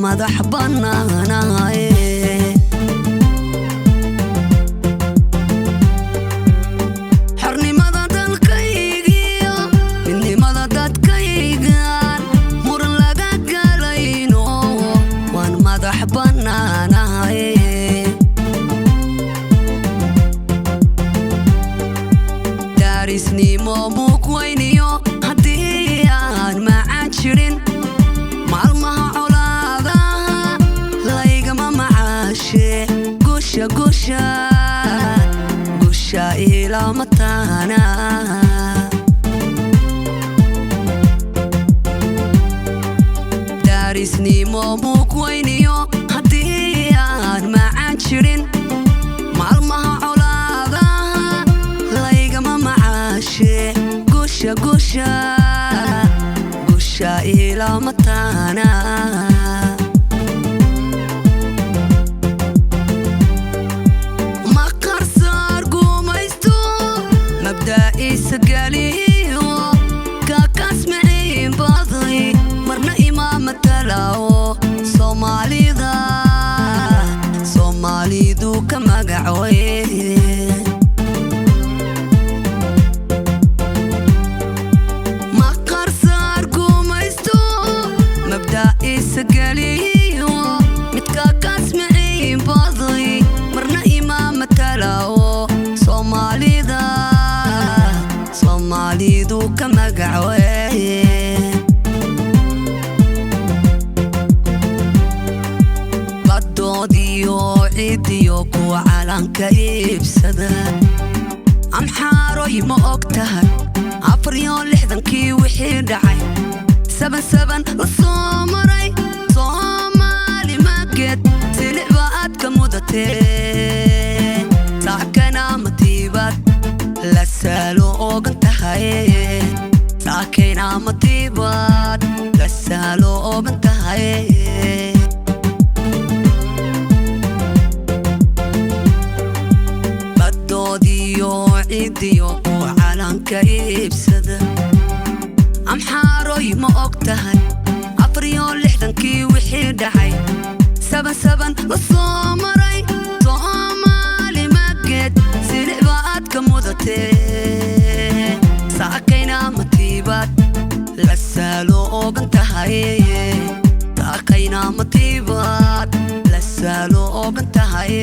Madax bannaanahay. Xornimada dalkaygiyo midnimada dadkaygan muran laga galayno, waan madax bannaanahay. Daarisnimo muugweyniyo haddii aan macaan jirin, maalmaha colaadaha laygama macaashe. Gusha, gusha, gusha ilamataana. Daarisnimo muugweyniyo haddii aan macaan jirin, maalmaha colaadaha laygama macaashe. Gusha, gusha, gusha ilamataana. Maqarsaar gumaysto mabda'iisa galiyo kakaas miciin baday, marna imaama talaawo. Soomaalida, Soomaalidu ka magacooye. Maqarsaar gumaysto mabda'iisa galiyo midka kaas miciin baday, marna imaama talaawo. Soomaalida, Soomaalidu ka magacooye. Badoodiyo ciidiyo kuwa calanka iibsada, Amxaaroy, ma og tahay 64-kii wixii dhacay? 77 la soo maray, Soomaali mageed silicba aad ka mudatee. Saakana matiibad la saalo ogan tahay, saakayna matiibad la saalo ogan tahay. Badoodiyo ciidiyo kuwa calanka iibsada, Amxaaroy, ma og tahay 64-kii wixii dhacay? 77 la soo maray, Soomaali mageed silicba aad ka mudatee. Saakayna matiibad la saalo ogan tahay, saakayna matiibad la saalo ogan tahay.